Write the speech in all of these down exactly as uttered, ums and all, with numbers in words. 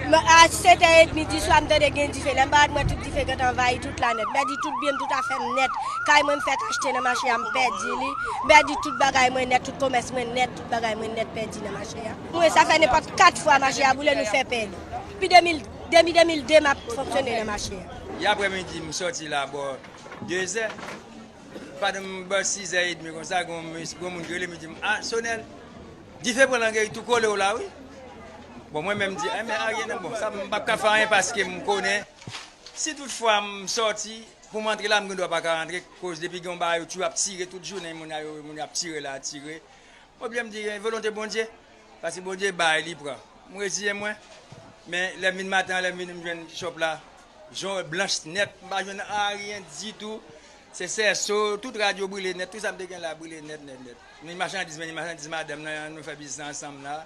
Mwen, a sèt è edmi di swa, m tande gen dife. Lè m parèt, m wè tout dife gentan anvayi tout la nèt. M pèdi tout byen m, tout afè m nèt. Kay mwen, m fèk achte nan mache a, m pèdi li. M pèdi tout bagay mwen nèt, tout komès mwen nèt, tout bagay mwen nèt pèdi nan mache a. Mwen, sa fè nenpòt kat fwa mache a boule, nou fè pèdi. Depi de mil, depi de mil de, m ap fonksyone nan mache a. Yè aprèmidi, m sòti la bò de zè. Pandan m bò sizè edmi konsa, gen yon mes-, gen yon moun ki rele m, li di m, "A, Sonèl, dife pran Lagey tou kole w la, wi." Bon, mwen menm di, "Enben, anyen non, bon, sa m p ap ka fè anyen paske m konnen si tout fwa m sòti, pou m antre la, m gen dwa pa ka antre, koz depi gen yon bagay yo toujou ap tire, tout jounen moun yo, moun yo ap tire la, tire." Mwen byen m di, "Gen volonte Bondye." Paske Bondye bay, li pran. M reziyen mwen. Men lè m vin maten an, lè m vini, m jwenn shop la jon, blanch nèt, m pa jwenn anyen ditou. Se sèso, tout rad yo brile nèt, tout sa m te gen la brile nèt, nèt, nèt. Ni machandiz mwen, ni machandiz madanm nan, nou fè biznis ansanm la.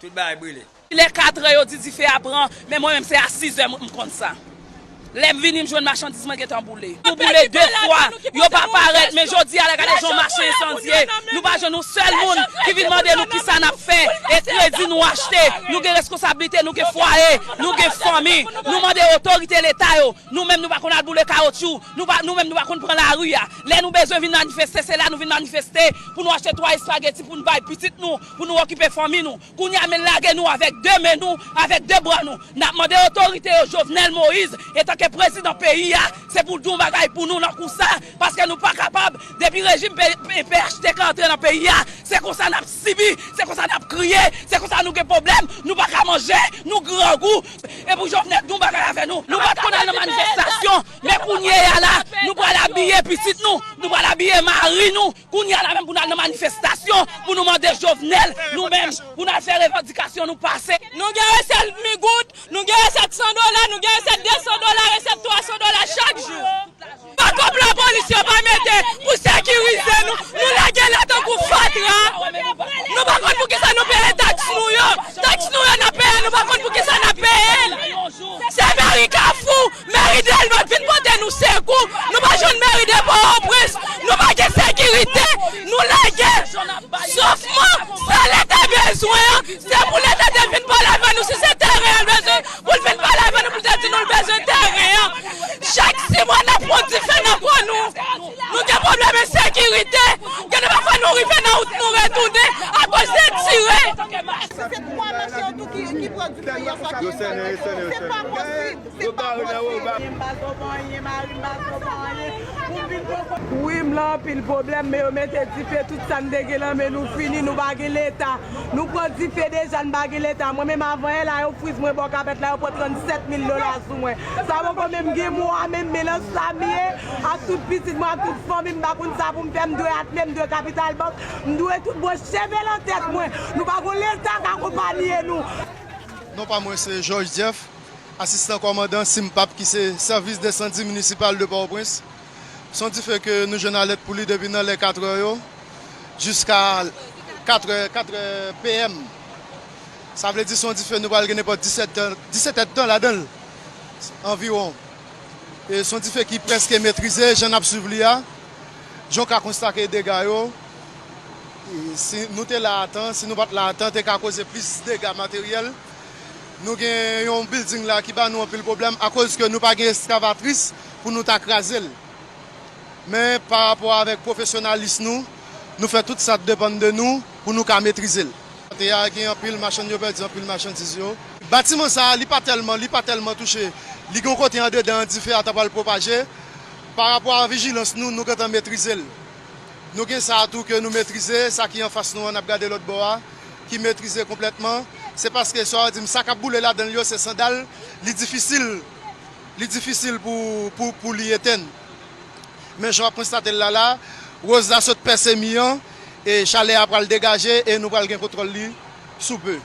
Tout bagay brile. Lè katrè yo di dife a pran, men mwen menm se a sizè m, m konn sa. Lè m vini, m jwenn machandiz mwen gentan boule. Nou boule de fwa, yo pa parèt, men jodi a la gade jan mache ensandye. Nou pa jwenn yon sèl moun ki vin mande nou kisa n ap fè, e kredi nou achte. Nou gen reskonsablite, nou gen fwaye, nou gen fanmi. Nou mande otorite leta yo. Nou menm nou pa konn al boule kawotchou, nou pa, nou menm nou pa konn pran lari a. Lè nou bezwen vin manifeste, se la nou vin manifeste pou nou achte twa espageti pou nou bay pitit nou, pou nou okipe fanmi nou. Kounye a men lage nou avèk de men nou, avèk de bra nou. N ap mande otorite yo, Jovenel Moïse, antanke prezidan peyi a, se pou l di yon bagay pou nou nan kou sa, paske nou pa kapab, depi rejim P-, P-, P H T K antre nan peyi a, se konsa n ap sibi, se konsa n ap kriye, se konsa nou gen pwoblèm, nou pa ka manje, nou grangou. E pou Jovenel di yon bagay avè nou, nou pa t konn al nan manifestasyon, men kounye a la, nou pral abiye pitit nou, nou pral abiye mari nou, kounye a la menm pou n al nan manifestasyon, pou nou mande Jovenel, nou menm, pou n al fè revandikasyon nou pase. Nou gen resèt migoud, nou gen resèt san dola, nou gen resèt de san dola, resèt twa san dola chak jou. Pa kòb lapolis yo pa mete pou sekirize nou, nou lage la tankou fatra. Nou pa konn poukisa nou peye taks nou yo. Taks nou yo n ap peye, nou pa konn poukisa n ap peye l. Se meri Kafou, meri Dèlma k vin pote nou sekou. Nou pa jwenn meri de Pòtoprens. Nou pa gen sekirite. Nou lage. Sofman, sa leta bezwen an, se pou leta te vin pale avè nou. Si se teren an l bezwen, pou l vin pale avè nou, pou l te di nou l bezwen teren an. Chak sis mwa, n ap pran dife nan kò nou. Nou gen pwoblèm ensekirite. Gen de fwa nou rive nan wout, nou retounen akoz de tire. Se twa machin yo tou ki, ki pran dife yè swa ki. Se pa posib. Se pa posib. M pa sove anyen, mari m pa sove anyen. Ou vin poko. Wi, m lan anpil pwoblèm, men yo mete dife, tout sa n te gen nan men nou fini, nou pa gen leta. Nou pran dife deja, n pa gen leta. Mwen menm avan yè la, yo friz mwen bò kapèt la, yo pran trannsèt mil dola sou mwen. Sa poko menm gen mwa, menm men nan sa m ye, ak tout pitit mwen, ak tout fanmi m, m pa konn sa pou m fè, m dwe atnè, m dwe kapital bank, m dwe tout branch cheve nan tèt mwen. Nou pa gon leta k akonpanye nou. Non pa mwen se George Jeff, asistan kòmandan simpap ki se Service d'Incendie Municipal de Port-au-Prince. Se yon dife ke nou jwenn alèt pou li depi nan lè katrè yo jiska katrè, katrè P M. Sa vle di se yon dife nou pral gen nenpòt disèt tan, disèt èdtan ladan l anviwon. E se yon dife ki prèske metrize, jan n ap swiv li a. Jan w ka konstate dega yo, e si nou te la a tan, si nou pa t la a tan, te ka koze plis dega materyèl. Nou gen yon bilding la ki ba nou anpil pwoblèm akoz ke nou pa gen eskavatris pou nou ta kraze l. Men pa rapò avèk pwofesyonalis nou, nou fè tout sa k depann de nou pou nou ka metrize l. Kote a gen anpil machann yo pèdi anpil machandiz yo. Batiman sa a, li pa tèlman, li pa tèlman touche. Li gen yon kote andedan an dife a ta pral pwopaje. Pa rapò a vijilans nou, nou gentan metrize l. Nou gen sa a tou ke nou metrize, sa ki anfas nou an, n ap gade lòt bò a, ki metrize konplètman. Se paske sa w di m, sa k ap boule ladan l yo, se sandal, li difisil, li difisil pou, pou, pou li etenn. Men jan w ap konstate l la la, woz la sot pèse mi an, e chalè a pral degaje e nou pral gen kontwòl li sou pe.